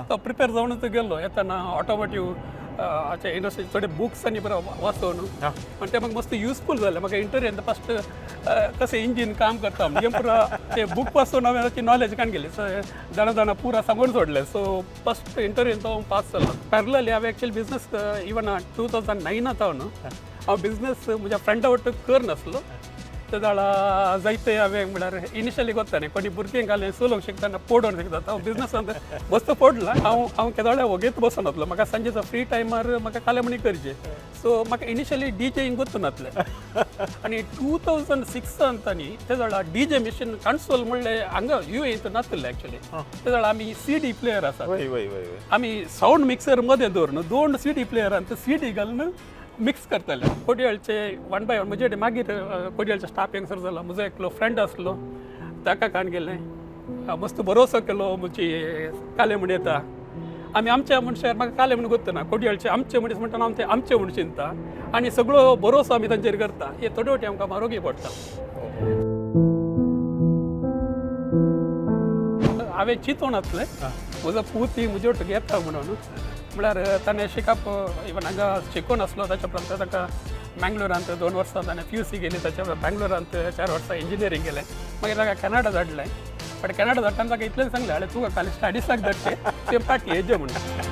तो प्रिपेर जावनूच गेल्लो. येताना ऑटोमोटीव इंडस्ट्री थोडे बुक्स आनी बरें वाचून, पण ते म्हाका मस्त युजफूल जालें. म्हाका इंटरव्यू फस्ट कशें इंजीन काम करता म्हणजे पुरा ते बूक वाचून हांवें ताची नॉलेज काडून गेली. सो जाणा जाणा पुरा सांगून सोडलें. सो फस्ट इंटरव्यू तो पास जालो. पॅरलली हांवें एक्चुअली बिजनस इवन 2009 जावन हांव बिजनस म्हज्या फ्रेंडा वट कर नासलो. ते जाणा जायते हांवें म्हळ्यार इनिशियली गोत्ता न्ही, कोणी भुरगीं घालें चलोवंक शिकता, पोडोवन शिकता. हांव बिजनसांत मस्त पडला. हांव हांव केदोळे वगेत बसून वतलो. म्हाका सांजेचो फ्री टायमार म्हाका कालेमणी करचे. सो म्हाका इनिशियली डीजेइंग गोत्तू नासलें आनी 2006 आनी ते जाणा डीजे मिशीन कन्सोल म्हणलें हांगा यू एत नासलें एक्चुअली. ते जाणा आमी सीडी प्लेयर आसात. वय वय वय वय आमी सावंड मिक्सर मध्ये दवरून दोन सीडी प्लेयरान सीडी घालून मिक्स करताले. कोडियाळचे वन बाय वन म्हजे कडेन मागीर कोडियाळचे स्टाफ यंगसर जालो. म्हजो एकलो फ्रेंड आसलो, ताका काण गेलें. मस्त भरोसो केलो म्हजी काले म्हण येता. आमी आमच्या मनशार म्हाका काले म्हण गोत्त ना. कोडियाळचे आमचे मनीस म्हणटा, आम ते आमचे म्हण चिंता आनी सगळो भरोसो आमी तांचेर करता. हे थोडे वाटी आमकां म्हारोगी पडटा. हांवें चिंतून आसलें म्हजो पूत ती म्हजे वटेन येता म्हणून. म्हळ्यार ताणें शिकप इवन हांगा शिकून आसलो. ताच्या उपरांत ताका मँगलोरांत 2 वर्सां ताणें पीयूसी केली. ताच्या उपरांत बँगलोरांत 4 वर्सां इंजिनियरींग केलें. मागीर ताका कॅनडा धाडलें. बट कॅनडा धाडटाना ताका इतलें सांगलें, आरे, तुका खाली स्टडीसाक धाडचें, तें पाटी येजे म्हणून.